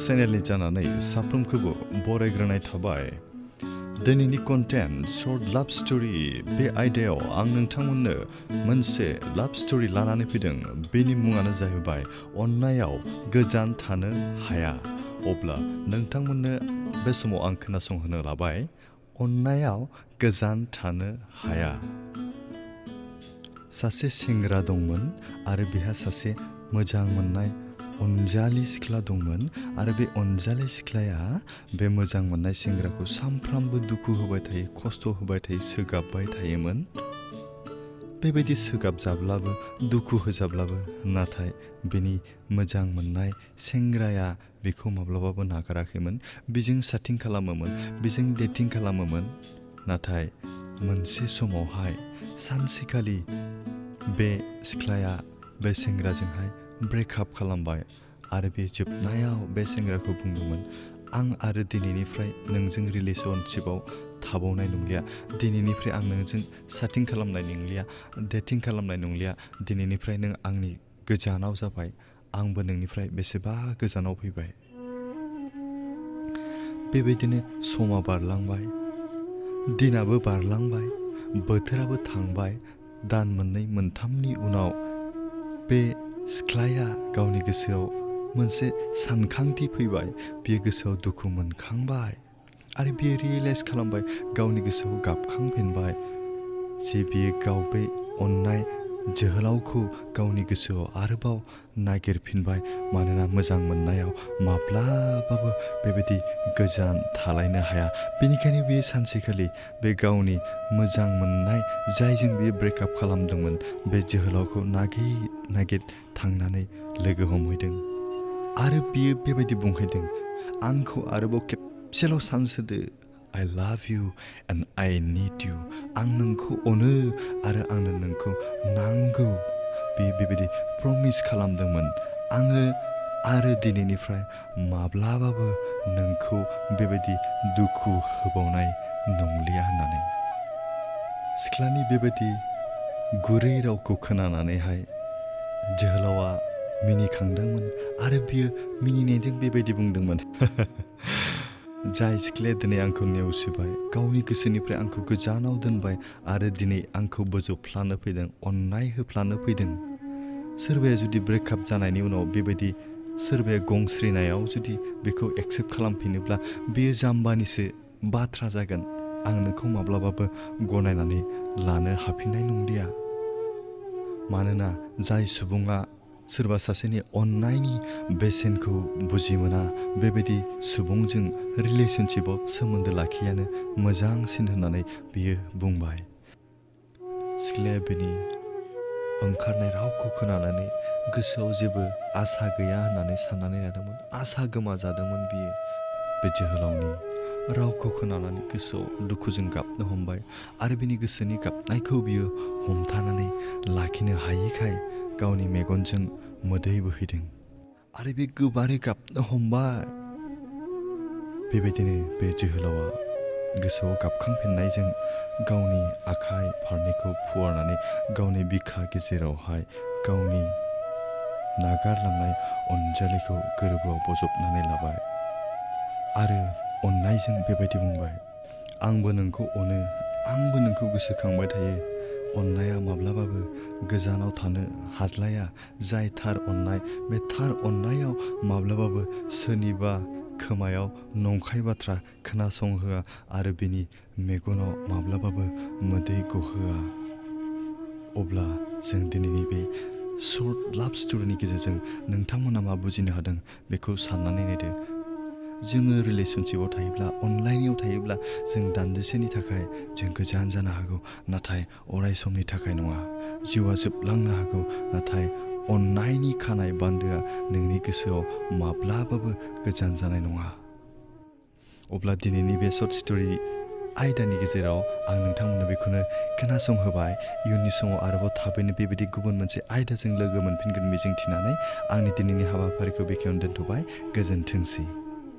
चेनेलनि जानानै साफ्रोमखौबो बरायग्रोनाय थाबाय। दिनैनि कन्टेन्ट शर्ट लाभ स्टोरी बे आयदायाव आं नोंथांमोननो मोनसे लाभ स्टोरी लानानै फैदों। बेनि मुङानो जाहैबाय अन्नायाव गोजान थानो हाया। अब्ला नोंथांमोननो बे समाव आं खोनासंहोनो लाबाय अन्नायाव गोजान थानो हाया। सासे सेंग्रा दंमोन आरो बिहा सासे मोजां मोननाय अनजालि सिख्ला दंमोन आरो बे अनजालि सिख्लाया बे मोजां मोननाय सेंग्राखौ सानफ्रामबो दुखु होबाय थायो, खस्थ' होबाय थायो, सोगाबबाय थायोमोन। बेबायदि सोगाबजाब्लाबो दुखु होजाब्लाबो नाथाय बिनि मोजां मोननाय सेंग्राया बेखौ माब्लाबाबो नागाराखैमोन। बिजों चैटिं खालामोमोन, बिजों डेटिं खालामोमोन। नाथाय मोनसे समावहाय सानसेखालि बे सिख्लाया बे सेंग्राजोंहाय ब्रेकआप खालामबाय आरो बे जोबनायाव बे सेंग्राखौ बुंदोंमोन, आं आरो दिनैनिफ्राय नोंजों रिलेशनशिपआव थाबावनाय नंलिया। दिनैनिफ्राय आं नोंजों चैटिं खालामनाय नंलिया, डेटिं खालामनाय नंलिया। दिनैनिफ्राय नों आंनि गोजानाव जाबाय, आंबो नोंनिफ्राय बेसेबा गोजानाव फैबाय। बेबायदिनो समा बारलांबाय, दिनाबो बारलांबाय, बोथोराबो थांबाय। दान मोननै मोनथामनि उनाव बे सिख्लाया गावनि गोसोआव मोनसे सानखांथि फैबाय। बियो गोसोआव दुखु मोनखांबाय आरो बियो रियेलाइज खालामबाय, गावनि गोसोआव गाबखांफिनबाय जे बियो गाव बे अननाय जोहोलावखौ गावनि गोसोआव आरोबाव नागिरफिनबाय। मानोना मोजां मोननायाव माब्लाबाबो बेबायदि गोजान थालायनो हाया। बेनिखायनो बियो सानसेखालि बे गावनि मोजां मोननाय जायजों बियो ब्रेकआप खालामदोंमोन बे जोहोलावखौ नागिर थांनानै लोगो हमहैदों आरो बियो बेबायदि बुंहैदों, आंखौ आरोबाव खेबसेल' चान्स होदो। I love you and I need you. आं नोंखौ अनो आरो आंनो नोंखौ नांगौ। बियो बेबायदि प्रमिस खालामदोंमोन, आङो आरो दिनैनिफ्राय माब्लाबाबो नोंखौ बेबायदि दुखु होबावनाय नंलिया होननानै। सिख्लानि बेबायदि गुरै रावखौ खोनानानैहाय जोहोलावा मिनिखांदोंमोन आरो बियो मिनिनायजों बेबायदि बुंदोंमोन, जाय सिख्लाया दिनै आंखौ नेवसिबाय, गावनि गोसोनिफ्राय आंखौ गोजानाव दोनबाय आरो दिनै आंखौ बोजबफ्लानो फैदों, अननाय होफ्लानो फैदों। सोरबाया जुदि ब्रेकआप जानायनि उनाव बेबायदि सोरबाया गंस्रिनायाव जुदि बेखौ एक्सेप्ट खालामफिनोब्ला बेयो जाम्बानिसो बाथ्रा जागोन। आं नोंखौ माब्लाबाबो गनायनानै लानो हाफिननाय नंलिया। मानोना जाय सुबुङा सोरबा सासेनि अननायनि बेसेनखौ बुजिमोना बेबायदि सुबुंजों रिलेशनशिपआव सोमोन्दो लाखियानो मोजांसिन होननानै बियो बुंबाय। सिख्लाया बेनि ओंखारनाय रावखौ खोनानानै गोसोआव जेबो आसा गैया होननानै साननानै लादोंमोन। आसा गोमाजादोंमोन बियो। बे जोहोलावनि रावखौ खोनानानै गोसोआव दुखुजों गाबनो हमबाय आरो बिनि गोसोनि गाबनायखौ बियो हमथानानै लाखिनो हायैखाय गावनि मेगनजों मोदै बोहैदों आरो बे गोबारै गाबनो हमबाय। बेबायदिनो बे जोहोलावा गोसोआव गाबखांफिननायजों गावनि आखाइ फारनैखौ फुवारनानै गावनि बिखा गेजेरावहाय गावनि नागारलांनाय अनजालिखौ गोरबोआव बजबनानै लाबाय आरो अननायजों बेबायदि बुंबाय, आंबो नोंखौ अनो, आंबो नोंखौ गोसोखांबाय थायो। अननाया माब्लाबाबो गोजानाव थानो हाज्लाया। जाय थार अननाय, बे थार अननायाव माब्लाबाबो सोरनिबा खोमायाव नंखाय बाथ्रा खोनासंहोआ आरो बिनि मेगनाव माब्लाबाबो मोदै गहोआ। अब्ला जों दिनैनि बे शर्ट लाभ स्टोरीनि गेजेरजों नोंथांमोना मा बुजिनो हादों बेखौ साननानै नायदो। जोङो रिलेशनशिपआव थायोब्ला, अनलायनायाव थायोब्ला जों दान्दिसेनि थाखाय जों गोजान जानो हागौ, नाथाय अराय समनि थाखाय नङा। जिउआ जोबलांनो हागौ, नाथाय अननायनि खानाय बान्दोआ नोंनि गोसोआव माब्लाबाबो गोजान जानाय नङा। अब्ला दिनैनि बे शर्ट स्टोरी आयदानि गेजेराव आं नोंथांमोननो बेखौनो खोनासंहोबाय। इयुननि समाव आरोबाव थाबैनो बेबायदि गुबुन मोनसे आयदाजों लोगो मोनफिनगोन मिजिंथिनानै आंनि दिनैनि हाबाफारिखौ बेखेवनो दोनथ'बाय। गोजोनथोंसै।